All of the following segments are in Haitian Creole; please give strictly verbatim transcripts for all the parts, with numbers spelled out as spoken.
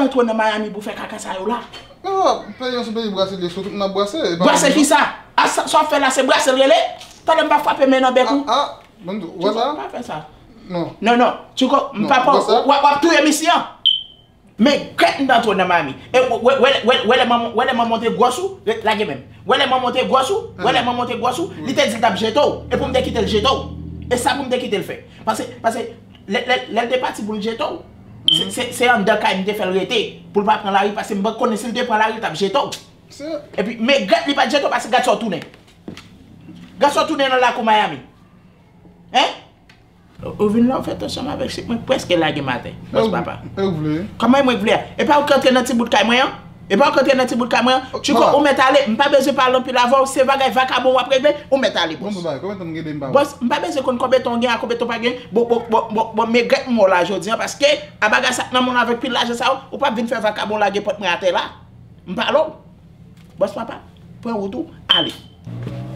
Antre nan Miami pou fè kaka sa yo la. Yo, peyi an se peyi brase, li sou tout moun ap brase. Brase ki sa? A sa w ap fè la, se brase l rele? Tande m pa frape men nan bèk ou. Ah, ah, bon, wè sa? Pa fè sa. Non. Non, non. Tchouko, m pa pa, w ap touye misye an. Men gèt m t antre nan Miami. E wè, wè, wè, wè lè manman, wè lè manman te gwòs ou, lage menm. Wè lè manman te gwòs ou, wè lè manman te gwòs ou, li te di l t ap jete w. E pou m te kite l jete w. E sa pou m te kite l fè. Paske, paske, lè, lè, lè l te pati pou l jete w, se, se, se anndan kay m te fè l rete. Pou l pa pran lari, paske m konnen si l te pran lari, l t ap jete w. Epi, men gèt li pa t jete w, paske gad sa w tounen. Gad sa w tounen nan lakou Miami. Hein? Ou vin la, ou fè tòch ansanm avèk chik mwen, prèske lage m atè, bòs papa. E ou vle? Kòman e mwen k vle a? E pa ou k antre nan ti bout kay mwen an? E pa ou k antre nan ti bout kay mwen an? Tchouko, ou mèt ale, m pa bezwen pale anpil avè w, se bagay vakabon w ap regle, ou mèt ale, bòs. Bon, bon, bagay, konbyen tan m gen m pa wè? Bòs, m pa bezwen konn konbyen tan w gen a, konbyen tan w pa gen, bon, bon, bon, bon, bon, men gèt m wè w la jodi an, paske a bagay sa k nan men w avè pil lajan sa yo, ou p ap vin fè vakabon lage pòt mwen atè la. M pale w. Bòs papa, pran wout ou, ale.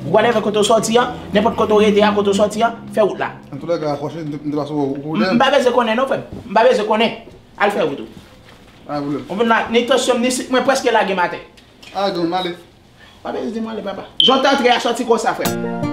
Whatever kote w sòti an, nenpòt kote w rete a, kote w sòti an, fè wout la. An tou lè ka, rakwòche, m te, m te pase w pou lè. M pa bezwen konnen non, frè m. M pa bezwen konnen. Al fè wout ou. Pa gen pwoblèm. Ou vin la, ni tansyon m, ni sik mwen prèske lage m atè. A, granm, ale. Pa bezwen di m ale, papa. Jan w t antre a sòti konsa, frè m.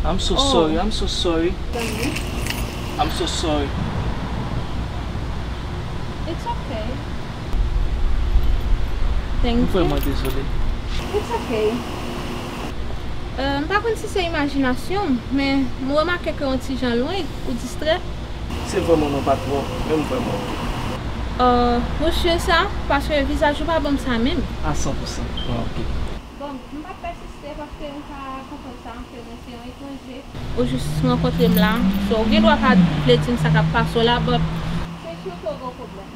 I'm so sorry, I'm so sorry. I'm so sorry. It's okay. Thank you. M vrèman dezole. It's okay. Euh, m pa konn si se imajinasyon m, men m remake ke w yon ti jan lwen, ou distrè. Se vre, non, pa twò, men m vrèman oke. Euh, ou si sa? Paske vizaj ou pa ban m sa menm. A san pou san, mwen oke. Bon, m p ap pèsiste paske m ka konprann sa, ke mwen se yon etranje. Ou jis rankontre m la, so ou gen dwa pa vle di m sa k ap pase w la, but. Se sirtou w gen pwoblèm.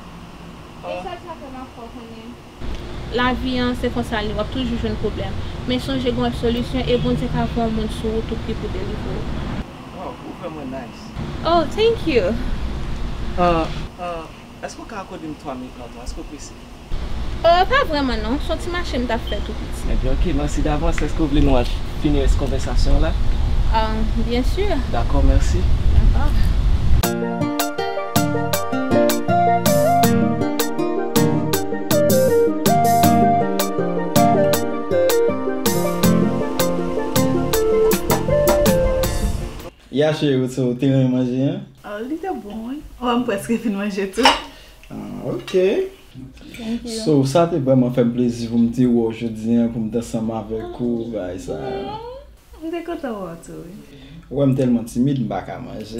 E sèl sa ke m ap fè w konnen. Lavi an, se konsa l ye, w ap toujou jwenn pwoblèm. Men sonje gen yon solisyon e Bondye ka voye yon moun sou wout ou ki pou delivre w. Wow, ou vrèman nice. Oh, thank you. Ah, ah, èske w ka akòde m twa minit nan tan? Èske w prese? Euh, pa vrèman non, se yon ti mache m t ap fè tou piti. Ebyen, oke, mèsi davans. Èske w vle nou al fini rès konvèsasyon an la? Ah, byen si. Dakò, mèsi. Dakò. Ya cheri, ou te renmen manje an? Ah, li te bon, wi. Oh, m prèske fin manje tou. Ah, ok. Thank you. So, sa te vrèman fè m plezi pou m te wè w jodi an, pou m te ansanm avèk ou, bagay sa. Mm, m te kontan wè w tou, wi. Ou wè m tèlman timid, m pa ka manje.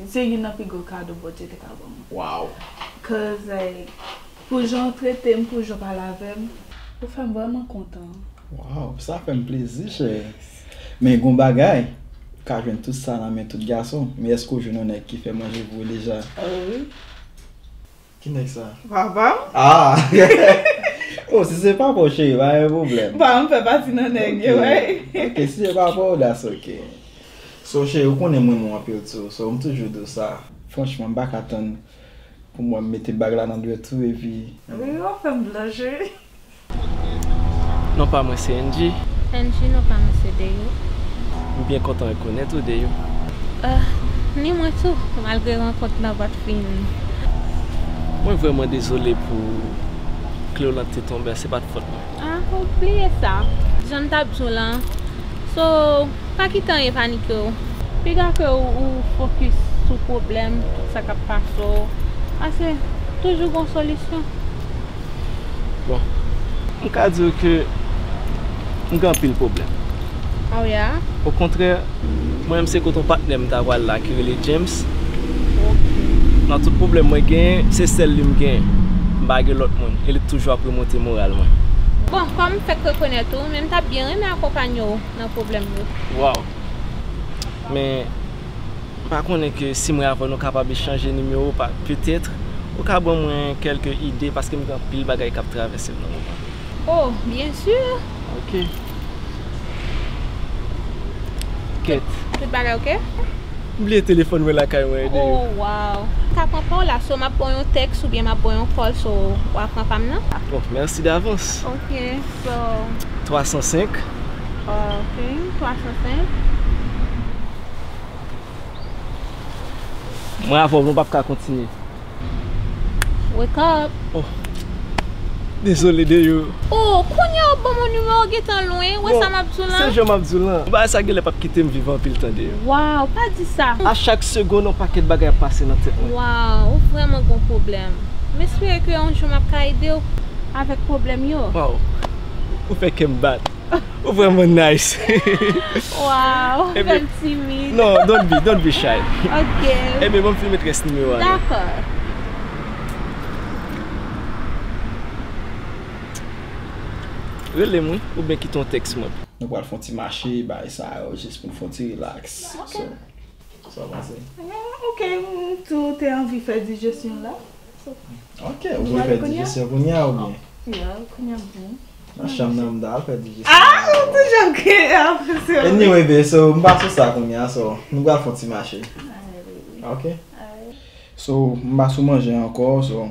Se youn nan pi gwo kado Bondye te ka ban mwen. Wow. 'Cause, like, pou jan w trete m, pou jan w pale avè m, ou fè m vrèman kontan. Wow, sa fè m plezi, cheri. Men gon bagay, ou ka jwenn tout sa nan men tout gason, men èske w jwenn yon nèg ki fè manje pou ou deja? Ah wi. Ki nèg sa? Papa m. Ah! Oh, si se papa w, cheri, pa gen pwoblèm. Papa m fè pati nan nèg yo, wi. Ok, si se papa w, that's ok. So, cheri, ou konnen m renmen w anpil tou. So, m toujou di w sa. Franchman, m pa ka tann pou m wè m mete bag la nan dwèt ou, epi. Wi, w ap fè m blanch, wi. Non pa mwen se Angie. Angie, non pa mwen se Deyou. M byen kontan rekonèt ou, Deyou. Ah, ni mwen tou, malgre rankont lan pa t fin. Mwen vrèman dezole pou Cleolante te tonbe, se pa t fòt mwen. Ah, ou bliye sa. Jan m t ap di w lan, So, pa kite anyen panike w. Piga ke ou, ou fokis sou pwoblèm, tout sa k ap pase w. Paske toujou gon solisyon. Bon, m ka di w ke m gen anpil pwoblèm. Oh yeah? Okontrè, mwen menm se kote yon patnè m ta pral la ki rele James. Ok. Nan tout pwoblèm mwen genyen, se sèl li m genyen. M pa gen lòt moun. E li toujou ap remonte moral mwen. Bon, kòm m fèk rekonèt ou, men m t ap byen renmen akonpanye w nan pwoblèm yo. Wow. Men, m pa konnen ke si mwen avè w nou kapab echanje nimewo pa, petèt, ou ka ban mwen kèlke ide paske m gen anpil bagay k ap travèse m nan moman. Oh, byen si. Ok. Kèt. Tout bagay ok? M bliye telefòn mwen lakay mwen, ede yo. Oh, wow. M ka pran pa w la, so m ap ba w yon tèks oubyen m ap ba w yon call, so w a pran pa m nan? Oh, mèsi davans. Ok, so. Twa san senk. Ok, twa san senk. Mwen avè w, nou p ap ka kontinye. Wake up. Oh. Dezole, Deyou. Oh, kounye a w ban mwen nimewo w gentan lwen, wè sa m ap di w lan? Se jan m ap di w lan. Bagay sa genlè p ap kite m viv anpil, tande. Wow, pa di sa. A chak segonn, yon pakèt bagay ap pase nan tèt mwen. Wow, ou vrèman gon pwoblèm. M espere ke yon jou m ap ka ede w avèk pwoblèm yo. Wow. Ou fè kè m bat. Ou vrèman nice. Wow, ou fè m timid. Non, don't be, don't be shy. Ok. Ebyen, ban m filme rès nimewo a non. Dakò. Rele m wi, oubyen kite yon tèks mwen. Nou pral fè yon ti mache, bagay sa yo, jis pou n fè yon ti relax. Ok. So, Sa w panse? Ah, ok, m tou te anvi fè dijesyon la. So, ok, ou vle fè dijesyon kounye a oubyen? Ya, kounye a bon. Nan chanm nan, m ta al fè dijesyon. Ah, ou toujou ap genyen apresyon. Anyway, babe, so, m pa sou sa kounye a, so, nou pral fè yon ti mache. Ok? So, m pa sou manje ankò, so,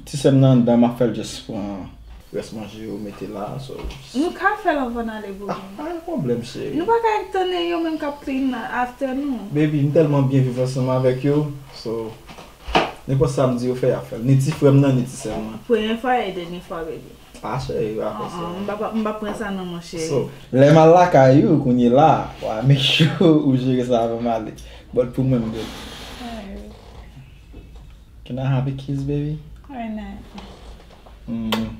ti sè m nan anndan, m ap fè l jis pran rès manje yo mete la, so. Nou ka fè l anvan n ale pou nou. Ah, pa gen pwoblèm, cheri. Nou pa ka tann yo menm k ap clean after nou. Baby, m tèlman byen viv ansanm avèk yo, so, nenpòt sa m di yo fè, y ap fè l. Ni ti frè m nan, ni ti sè m nan. Premye fwa e dènye fwa, baby. Ah, cheri, pa fè sa. M pa, m pa pran sa nan, monchè. So, lè m al lakay ou, kounye la, w a make sure ou jere sa avan m ale. But pou mwen, m good. Can I have a kiss, baby? Why not? Mm.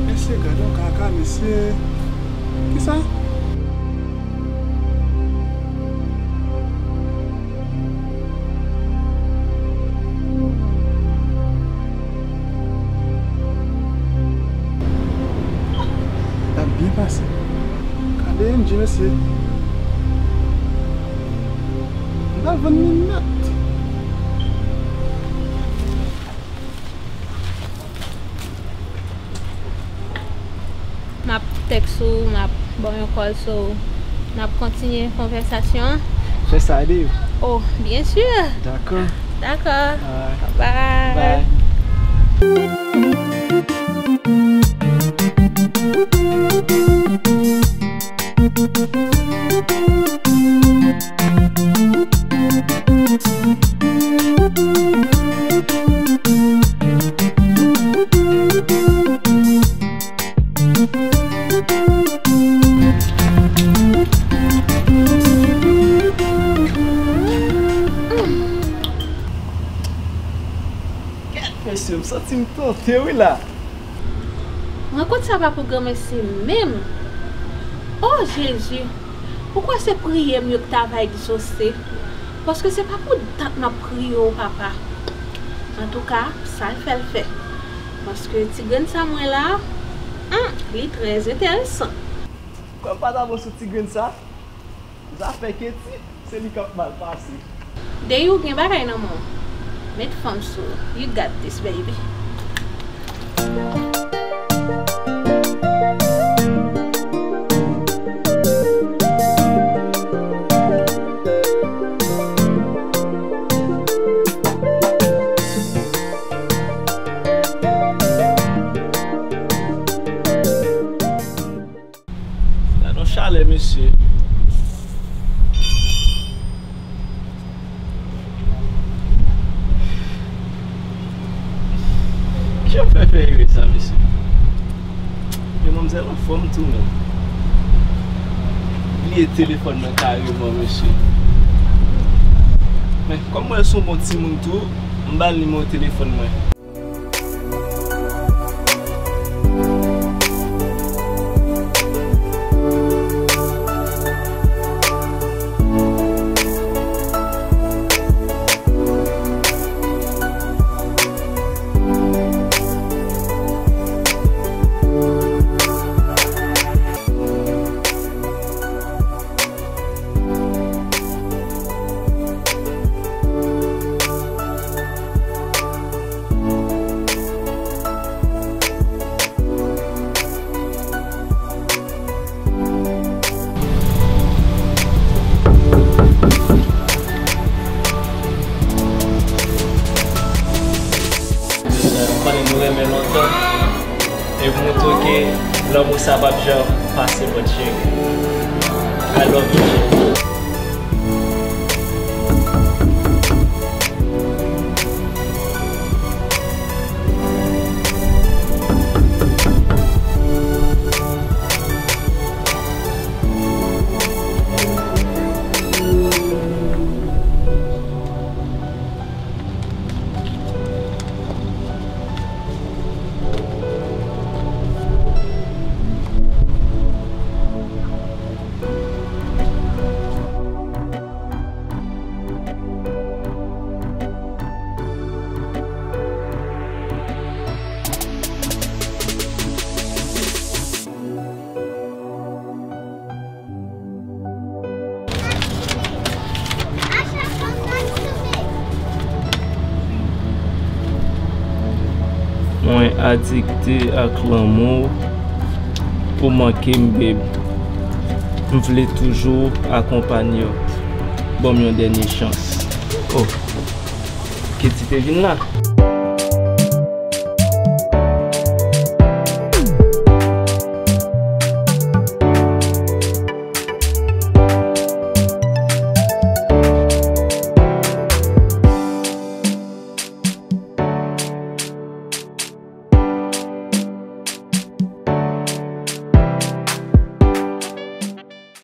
Mesye, gade yon kaka, mesye. Kisa? L ap byen pase. Gade Angie, mesye. L al vann li nèt. M ap tèks ou, m ap ba w yon call, so n ap kontinye konvèsasyon an. Fè sa, ede yo. Oh, byen si. Dakò. Dakò. Alright. Bye. Bye. Kèt, mesye, m santi m tante wi la. Rankont sa pa pou granmesi menm. O Jezi! Ou kwè se priyè m yo ki ta va egzose? Paske se pa pou dat m ap priye w, papa. Antouka, sa l fè l fè. Paske ti grenn sa m wè la, hmm, li trè enteresan. Kwè m pa ta bon sou ti grenn sa. Zafè Katie, se li k ap mal pase. Dey, ou gen bagay nan men w. Met fanm sou ou. You got this, baby. Yo fè fè ere sa, mesye. Men manmzèl anfòm tou, men. Bliye telefòn nan kareman, mesye. Men, kòm mwen se yon bon timoun tou, m ba l nimewo telefòn mwen. Konnen nou renmen lontan. E pou montre w ke lanmou sa p ap janm pase, mon cheri. I love you, cheri. Mwen adikte ak lanmou ou manke m, babe. M vle toujou akonpanye w. Ban m yon dènye chans. Oh, Katie te vin la.